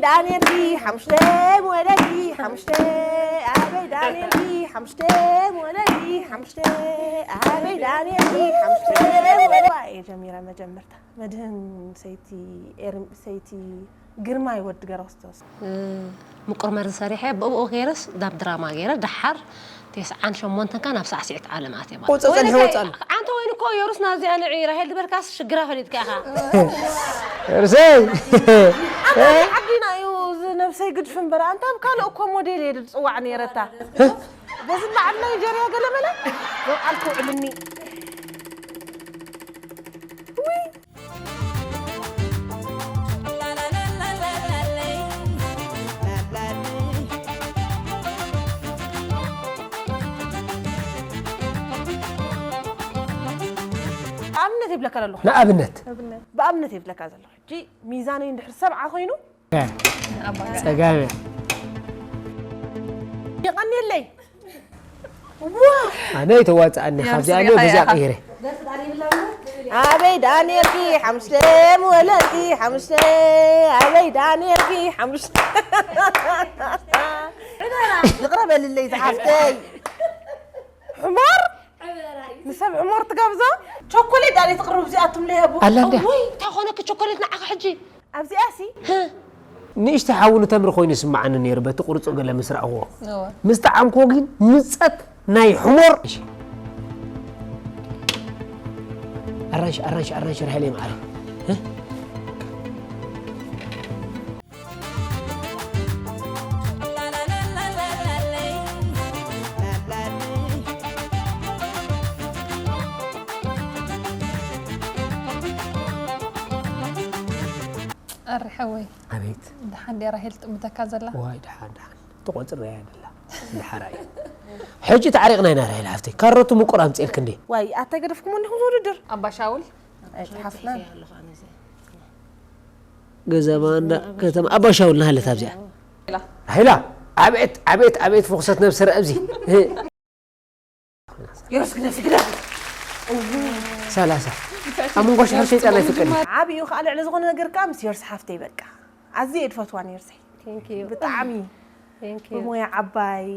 ዳንኤልኪ ሓሙሽተ ወለዲ ሓሙሽተ ኣበይ ዳንኤልኪ ሓሙሽተ ወለዲ ሓሙሽተ ኣበይ ዳንኤልኪ ሓሙሽተ ወለዲ እየ ጀሚረ መጀመርታ መድህን ሰይቲ ኤርም ሰይቲ ግርማይ ወዲ ገረክስቶስ ምቁር መርዚ ሰሪሐ ብእብኡ ገይረስ ናብ ድራማ ገይረ ደሓር ተስዓን ሸሞንተን ካብ ናብ ሳዕስዒት ዓለም ኣትየ ማለት ወፀ ፀኒሑ ወፃ ኣሎ ኣንተ ወይን እኮ የሩስ ናብዚኣ ንዒ ራሄል ዝበልካስ ሽግራ ፈሊጥካ ኢኻ ርሰይ ዓዲና እዩ እዚ ነብሰይ ግድፍ እምበር ኣንታ ኣብ ካልእ እኮ ሞዴል እየ ዝፅዋዕ ነይረታ በዚ በዓል ናይጀርያ ገለመለ በቃል ክውዕልኒ ኣብነት የብለካ ዘለኹ ንኣብነት ብኣብነት የብለካ ዘለኹ ሕጂ ሚዛነይ እንድሕር ሰብዓ ኮይኑ ፀጋም እያ የቐንየለይ ኣነ ይተዋፅኣኒ ካብዚኣ እኔ በዚኣ ቀይረ ኣበይ ዳንኤልኪ ሓሙሽተ ወለድኪ ሓሙሽተ ኣበይ ዳንኤልኪ ሓሙሽተ ይቕረ በልለይ ዝሓፍተይ ሕማር ንሰብ ሕሞር ትጋብዞ ቸኮሌት ኣነ ትቕርብ እዚኣቱም ለይሃቡ ኣላ እንድያ ወይ እንታይ ኮነኪ ቸኮሌት ንዓኺ ሕጂ ኣብዚኣሲ ንእሽተ ሓዊ ንተምሪ ኮይኑ ይስምዓኒ ነይሩ በቲ ቁርፁ ገለ ምስ ረኣኽዎ ምስ ጠዓምክዎ ግን ምፀት ናይ ሕሞር ኣራንሽ ኣራንሽ ኣራንሽ ራሄለይ መዓረ ኣሪ ሓወይ ኣቤት ደሓን ድያ ራሄል ትጥምተካ ዘላ ዋይ ደሓን ደሓን ትቆፅረያ ደላ ደሓራ እዩ ሕጂ ተዓሪቕና ኢና ራሄል ሃፍተይ ካሮቱ ምቁር ኣምፅኤልክ እንዴ ዋይ ኣታ ገደፍኩም እንዲኹም ዝውድድር ኣባ ሻውል ኣይትሓፍናን ገዛ ባንዳ ከተማ ኣባሻውል ናሃለት ኣብዚኣ ራሄላ ኣቤት ኣቤት ኣቤት ፍኹሰት ነብሲ ርአ ኣብዚ የሩስ ግደፊ ግደፊ ሰላሳ ኣብ መንጎ ሽሕር ሸይጣን ኣይፍቅድን ዓብዩ ከዓ ልዕሊ ዝኾነ ነገር ከዓ ምስ የሩስ ሓፍተይ በቃ ኣዝየ እየ ድፈትዋ ነርሰይ ብጣዕሚ ብሞያ ዓባይ